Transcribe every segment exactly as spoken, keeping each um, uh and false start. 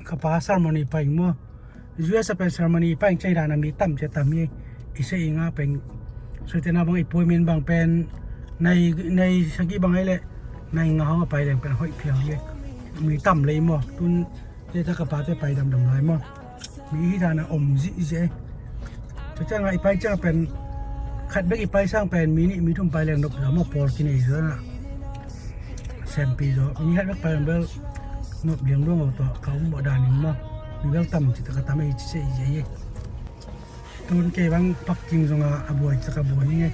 ka pa ceremony pai ing maw. U S a pen ceremony pai ing ciang hi dan a mi tam ci a tam hi. I se ing a pen suite na bang i puai min bang pen nai, nai sagih bang ai le nai nga hong a pai leng pen hoih phial hi. Mi tam lei maw. Tun te ta ka pa te pai damdam lai maw. Mi hi dan a om zihzih. Tua ciang a i pai ciang pen khat bek i pai sang pen mi nih mi thum pai leng nop zaw maw, pawl kinei zaw na. Sempi zaw mi khat bek pai leng bel nop liang dong aw tua ka um mawh dan in maw. Mi bel tam ci ta ka tam ei ci se i zia i. Tun kei bang parking zong a a buai ci ta ka buai ni ngei.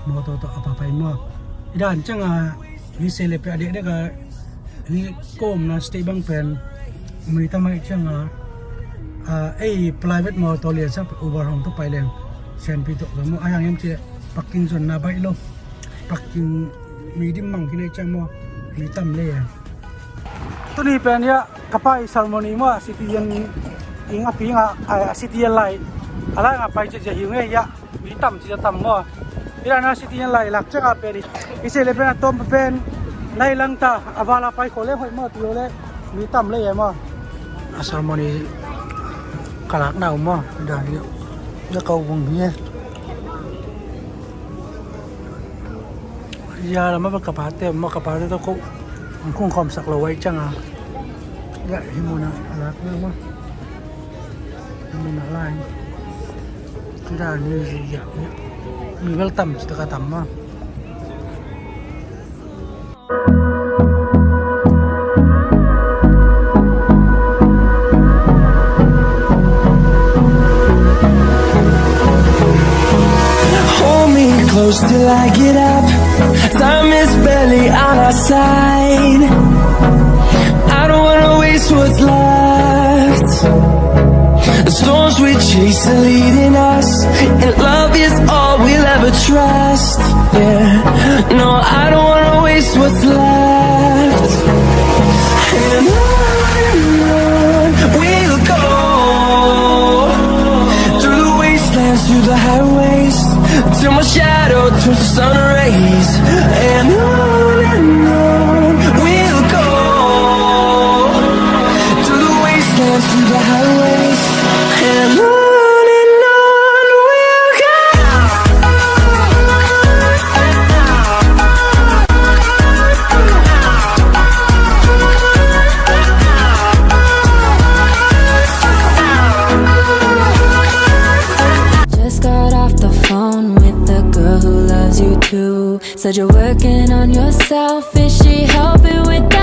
Mawtaw tawh a papai maw. I dan ciang a hi se le pe a dek dek a hi kawmna state bang pen mi tam ai ciang a, a, ei private mawtaw lian sak Uber hong tawh pai leng sianpi tawh ka maw a hiang hiam ci le parking zonna baih lo. Parking mi dim mang khin ai ciang maw mi tam le. Tuni pen ia ka pai ceremony maw a city in ing a ping a, a city in lai a lai nga pai ci zia hiu ngei ia. Mi tam ci a tam maw. I dan a city in lai lak ciang a pen i se le pen a tawm pen nai lang ta a val a pai kho le hoih maw ti lo le mi tam le ia maw. A ceremony ka lak nau maw. I dan hi na kau vung hi. Ia la maw ka pa te maw ka pa te tawh ko ang kung khawm sak lo ai ciang a. Ia hi mun a a lak nau maw. Hi mun a lai. Tida ni zi ya. Mi bel tam ci ta ka tam maw. Hold me close till I get up. Time is barely on our side. I don't wanna waste what's left. The storms we chase are leading us, and love is all we'll ever trust. Yeah, no, I don't wanna waste what's left. And on and on we'll go, through the wastelands, through the highways, till my shadow turns to sun rays. And on and on we'll go, through the wastelands, through the highways, and on and on we'll go. Just got off the phone with the girl who loves you too. Said you're working on yourself. Is she helping with that?